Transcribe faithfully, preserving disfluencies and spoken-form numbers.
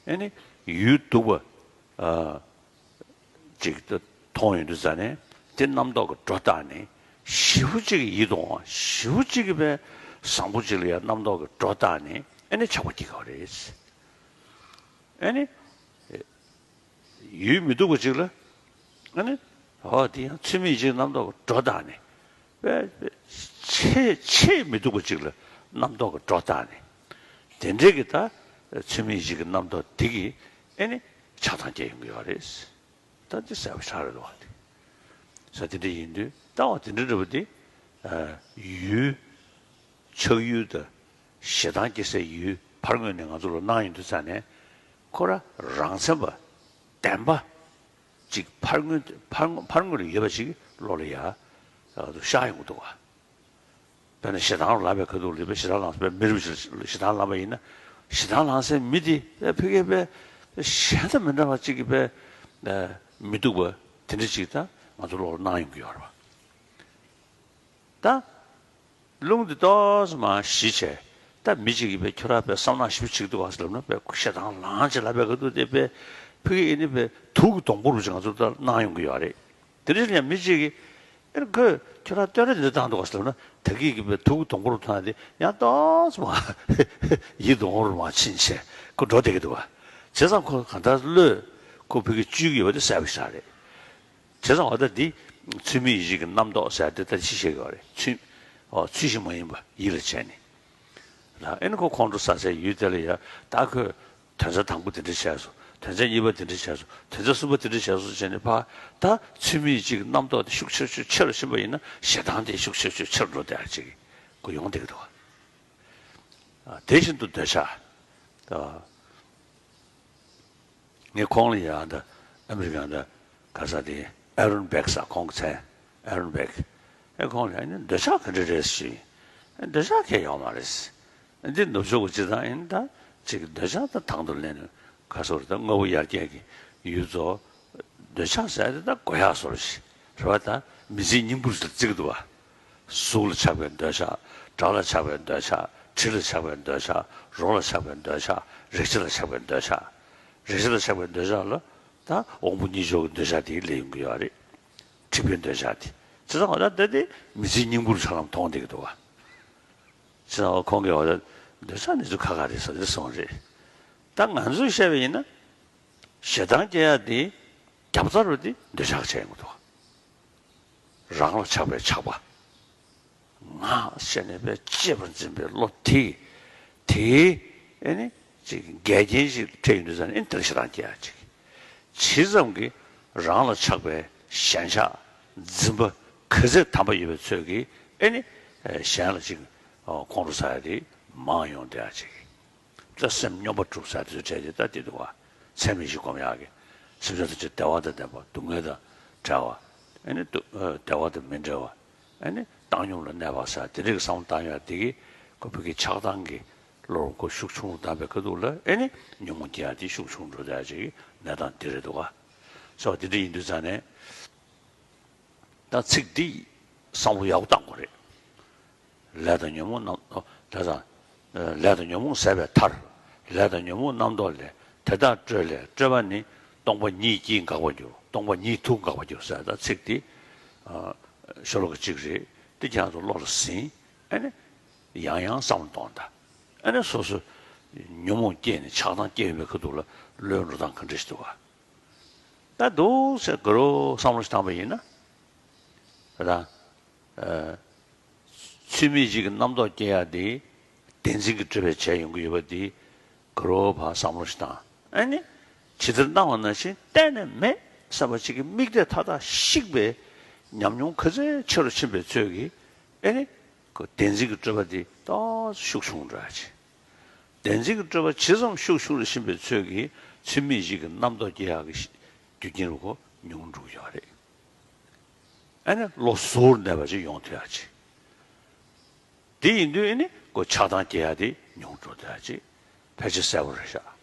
ཨེ་ནི་ཡུལ་སྡུག་པ་ཨ་ཅིག་མཐོང་ཡོང་དུས་ཙ་ནས་དེ་རྣམ་རྟོག་གི་སྒྲོ་བཏགས་ནས་ཞེ་པོ་ཅིག་གི་ཡིད་དུ་འོང་བ། ཞེ་པོ་ཅིག་གི་བས་བཟང་པོ་ཅིག་ལ་ཡང་རྣམ་རྟོག་གི་སྒྲོ་བཏགས་ནས་ཨེ་ནི་ཆགས་པ་སྐྱེ་གི་རེད། ཨེ་ནི། ཡུལ་མི་སྡུག་པ་ཅིག་ལ། ཨ་ནི། འོ་དེ་ཡང་ཚུལ་མིན་ཡིད་བྱེད་ཀྱི་རྣམ་རྟོག་གི་སྒྲོ་བཏགས་ནས། པས་པས་ཆེས་ཆེས་མི་སྡུག་པ་ཅིག་ལ་རྣམ་རྟོག་གི་སྒྲོ་བཏགས་ནས། དེ་འདྲའི་གི་ད་ཚུལ་མིན་ཡིད་བྱེད་ཀྱི་རྣམ་རྟོག་དེ་གིས་ཨེ་ནི་ཆགས་སྡང་སྐྱེ་ཡོང་གི་ཡོད་རེད། ད་འདི་གསལ་པོ་ཆགས་རེད་འདུག་བ་དེ། ས་དེ་འདྲ་ཡིན་དུས་ལྟ་བ་དེ་འདྲ་འདྲ་པོ་དེ། ཡུལ། ཆགས་ཡུལ་དང་ཞེ་སྡང་སྐྱེ་སའི་ཡུལ་ཕར་ངོས་ནས་ང་ཚོ་ལ་སྣང་ཡོང་དུས་ཙ་ནས་ཁོ་རང་རང་མཚན་པ་བདེན་པ་ཅིག་ཕར་ངོས་ཕར་ངོས་ཕར་ངོས་ལ་ཡོད་པ་ཅིག་བློ་ལ་ཡ་ཤར་ཡོང་གི་འདུག་བ། དཔེར་ན་ཞེ་སྡང་ལངས་པའི་ཁ་ཐུག་ལ་ཞེ་སྡང་ལངས་པའི་མི་རབས་ཤིག་ཞེ་སྡང་ལངས་པ་ཡིན་ན་ཞེ་སྡང་ལངས་སའི་མི་དེ་ཕ་གིའི་པའི་གཞན་དང་མི་འདྲ་བ་ཅིག་གི་པའི་མི་སྡུག་པ་དེ་འདྲ་ཅིག་ད་ང་ཚོ་བློ་ལ་སྣང་ཡོང་གི་ཡོད་རེད་བ། ད། རླུང་འདི་ཏོག་ཙམ་མར་ཞི་བྱས། ད་མི་གཅིག་གིས་པའི་ཁྱོད་རང་པའི་བསམ་ནག་ཞིབ་བྱེད་ཀྱི་འདུག་ག་ཟེར་ལབ་ན་པའི་ཞེ་སྡང་ལངས་བྱས་ལབ་པའི་ག་དུས་དེ་པའི་ཕ་གི་ཨེ་ནི་པའི་དུག་གི་སྡོང་པོ་རུ་ཅིག་ང་ཚོར་ད་སྣང་ཡོང་གི་ཡོད་རེད། དེ་འདྲ་ཡང་མི་གཅིག་གིས་ཨེ་ཁོས་ཁྱོད་རང་བསྟོད་ར་འདི་འདྲ་བཏང་འདུག་ག་ཟེར་ལབ་ན་ད་གི་གི་པའི་དུག་གི་སྡོང་པོ་རུ་མཐོང་ཡ་དེ་ཡང་ཏོག་ཙམ་མར་ཡིད་དུ་འོང་རུ་མར་ཕྱིན་བྱས་ཁོ་འགྲོ་བསྡད་ཀྱི་འདུག་ག་བྱས་ཙང་ཁོ་གང་ལྟར་བློས་ཁོ་ཕ་གི་བཅོས་ཀྱི་ཡོད་པ་དེ་གསལ་པོ་ཞིག་རེད། བྱས་ཙང་འོ་ད་འདི་ཚུལ་མིན་ཡིད་བྱེད་ཀྱི་རྣམ་རྟོག་ཟེར་དེ་ད་ཅི་བཤད་ཀྱི་ཡོད་རེད། ཚུལ་ཨོ་ཚུལ་བཞིན་མ་ཡིན་པ་ཡིད་ལ་བྱས་ནས། ལ་ཨེ་ནི་ཁོ་ཁོང་ཁྲོ་ཟ་སའི་ཡུལ་དེ་ལ་ཡ་ད་ཁོས་དོན་རྩ་དང་པོ་དེ་འདྲ་བྱས་སོང་། དོན་རྩ་གཉིས་པ་དེ་འདྲ་བྱས་སོང་། དོན་རྩ་གསུམ་པ་དེ་འདྲ་བྱས་སོང་བྱས་ནས་ཕ་ད་ཚུལ་མིན་ཡིད་བྱེད་ཀྱི་རྣམ་རྟོག་དེ་ཤུགས་ཆེ་ཤུགས་ཆེ་རུ་ཕྱིན་པ་ཡིན་ན་ཞེ་སྡང་དེ་ཤུགས་ཆེ་ཤུགས་ཆེ་རུ་འགྲོ་བསྡད་ཡ་ཅིག་ཁོ་ཡོང་བསྡད་ཀྱི་འདུག་ག་དེ་བཞིན་དུ་འདོད་ཆགས། ངས་ཁོང་ལ་ཡང་འདི་ཨ་མི་རི་ཀ་འདི་ག་ས་དེ་ཨ་རོན་བེག་ས་ཁོང་གི་མཚན་ཨ་རོན་བེག་ཨེ་ཁོང་ལ་ཡང་འདོད་ཆགས་ག་འདྲ་རེད་ཞུས། ཨེ་འདོད་ཆགས་གང་ཡང་ཡོད་མ་རེད། འདི་ནུབ་ཕྱོགས་ཀྱི་སྤྱི་བཏང་ཡིན་ད་ཅིག་འདོད་ཆགས་ད་དང་དུ་ལེན་ནས་ག་སོར་ད་དངོས་པོ་ཡར་རྒྱས་ཀྱི་ཡུལ་ཚོ་འདོད་ཆགས་ཟེར་དེ་ད་གོ་ཡག་སོར་ཞིག་རེད་བ། ད་མི་ཚེའི་སྙིང་པོ་ཞིག་བརྩི་གི་འདུག་བ། གཟུགས་ལ་ཆགས་པའི་འདོད་ཆགས། སྒྲ་ལ་ཆགས་པའི་འདོད་ཆགས། དྲི་ལ་ཆགས་པའི་འདོད་ཆགས། རོ་ལ་ཆགས་པའི་འདོད་ཆགས། རེག་བྱ་ལ་ཆགས་པའི་འདོད་ཆགས། རེག་བྱ་ལ་ཆགས་པའི་འདོད་ཆགས་ལ་ད་དབང་པོ་གཉིས་ཆོས་ཀྱི་འདོད་ཆགས་དེ་སླེབས་ཡོང་གི་ཡོད་རེད། འཁྲིག་པའི་འདོད་ཆགས་དེ། བྱས་ཙང་ད་ལྟ་དེ་མི་ཚེའི་སྙིང་པོར་ཆ་ལམ་མཐོང་བསྡད་ཀྱི་འདུག་བ། བྱས་ཙང་ཁོང་གིས་འོ་ད་འདོད་ཆགས་འདི་ཚོ་ཁ་ཁ་རེད་ཟེར་དེ་སོང་རེད། ད་ང་ཚོས་བཤད་པ་ཡིན་ན་ཞེ་སྡང་སྐྱེ་ཡ་དེ་རྒྱབ་རྩ་རུ་དེ་འདོད་ཆགས་བྱས་ཡོང་གི་འདུག་བ། རང་ལ་ཆགས་པའི་ཆགས་པ། ང་ཞེས་ནས་པའི་གཅེས་པར་འཛིན་པའི་བློ་དེ། དེའི་ཨེ་ནི་ཅིག་འགལ་རྐྱེན་ཞིག་འཕྲད་ཡོང་དུས་ཙང་ཨེ་ནི་དེ་ལ་ཞེ་སྡང་སྐྱེ་ཡ་ཅིག་ཇི་ཙམ་གྱིས་རང་ལ་ཆགས་པའི་ཞེན་ཆགས་འཛིན་པ་ག་ཚད་དམ་པ་ཡོད་པའི་ཚོད་ཀྱིས་ཨེ་ནི་གཞན་ལ་ཅིག་ཁོང་ཁྲོ་ཟ་ཡ་དེ་མང་ཡོང་བསྡད་ཡ་ཅིག་ད་སེམས་སྙོམས་པར་སྒྲུབ་ས་དེ་ཚོ་གྲས་དེ་ད་དེ་འདུག་བ། ཚད་མེད་བཞི་སྒོམ་ཡག་གི། སེམས་ཅན་ཐམས་ཅད་བདེ་བ་དང་ལྡན་པ། སྡུག་བསྔལ་དང་བྲལ་བ། ཨེ་ནི་སྡུག་ཨ་བདེ་བ་དང་མི་འབྲལ་བ། ཨེ་ནི་བཏང་སྙོམས་ལ་གནས་པ་ཟེར་དེ་འདྲ་གི་བསམ་བློ་བཏང་ཡག་དེ་གིས་ཁོ་ཕ་གི་ཆགས་སྡང་གི་བློ་ཁོ་ཤུགས་ཆུང་རུ་བཏང་པའི་ཁ་ཐུག་ལ་ཨེ་ནི་ཉོན་མོངས་སྐྱེ་ཡག་དེ་ཤུགས་ཆུང་འགྲོ་བསྡད་ཡག་ཅིག་གི་གནས་སྟངས་དེ་རེད་འདུག་ག་སོ་དེ་འདྲ་ཡིན་དུས་ཙང་ནས། ད་ཚིག་འདི་བསམ་བློ་ཡག་པོ་བཏང་དགོས་རེད། ལས་དང་ཉོན་མོངས་རྣམ་ཨོ་ལས་དང་། ལས་དང་ཉོན་མོངས་ཟད་པའི་མཐར། ལས་དང་ཉོན་མོངས་རྣམ་རྟོག་ལས། དེ་དག་སྤྲོས་ལས་སྤྲོས་པ་ནི། སྟོང་པ་ཉིད་ཀྱིས་འགག་པར་འགྱུར། སྟོང་པ་ཉིད་དུ་འགག་པར་འགྱུར་ཟེར་ད་ཚིག་འདི། ཤོ་ལོ་ཀ་གཅིག་རེད། འདི་ཁྱེད་རང་ཚོ་བློ་ལ་ཟིན། ཨ་ནི། ཡང་ཡང་བསམ་བློ་གཏོང་དང་། ཨ་ནི་སོ་སོ། ཉོན་མོངས་སྐྱེས་ནས་ཆགས་སྡང་སྐྱེས་ཡོད་པའི་ཁ་ཐུག་ལ་བློའི་འགྲོ་སྟངས་ག་འདྲ་ཞིག་འདུག་ག་ད་འདུག་སེ་དགའ་རབ་བསམ་བློ་ཞིག་བཏང་པ་ཡིན་ན། རང་། ཚུལ་མིན་ཡིད་བྱེད་ཀྱི་རྣམ་རྟོག་སྐྱེ་ཡ་དེ། བདེན་འཛིན་གྱི་སྤྲོས་པས་བྱས་ཡོང་གི་ཡོད་པ་དེ། དགའ་རབ་ཕར་བསམ་བློ་ཞིག་བཏང་། ཨ་ནི། ཇི་ལྟར་སྣང་བ་ནང་བཞིན་གཏན་ནས་མེད་བསམ་པ་ཅིག་གི་དམིགས་གཏད་མཐའ་དག་བཤིག་པའི་ཉམས་མྱོང་ག་ཚོད་ཆེ་རུ་ཕྱིན་པའི་ཚོད་ཀྱིས། ཨ་ནི། ཁོ་བདེན་འཛིན་གྱི་སྤྲོས་པ་དེ་ཏོག་ཙམ་ཤུགས་ཆུང་འགྲོ་ཡ་ཅིག་བདེན་འཛིན་གྱི་སྤྲོས་པ་ཇི་ཙམ་ཤུགས་ཆུང་རུ་ཕྱིན་པའི་ཚོད་ཀྱིས་ཚུལ་མིན་ཡིད་བྱེད་ཀྱི་རྣམ་རྟོག་སྐྱེ་ཡག་གི་རྒྱུ་རྐྱེན་རུ་ཁོ་ཉུང་འགྲོ་གི་ཡོད་རེད། ཨ་ནི་བློ་གཟུར་གནས་པ་ཅིག་ཡོང་ཐུབ་ཡག་ཅིག་དེ་ཡིན་དུས་ཨ་ནི་ཁོ་ཆགས་སྡང་སྐྱེ་ཡག་དེ་ཉུང་འགྲོ་ཐུབ་ཡག་ཅིག་ཕལ་ཆེར་གསལ་པོ་རེད་ཤག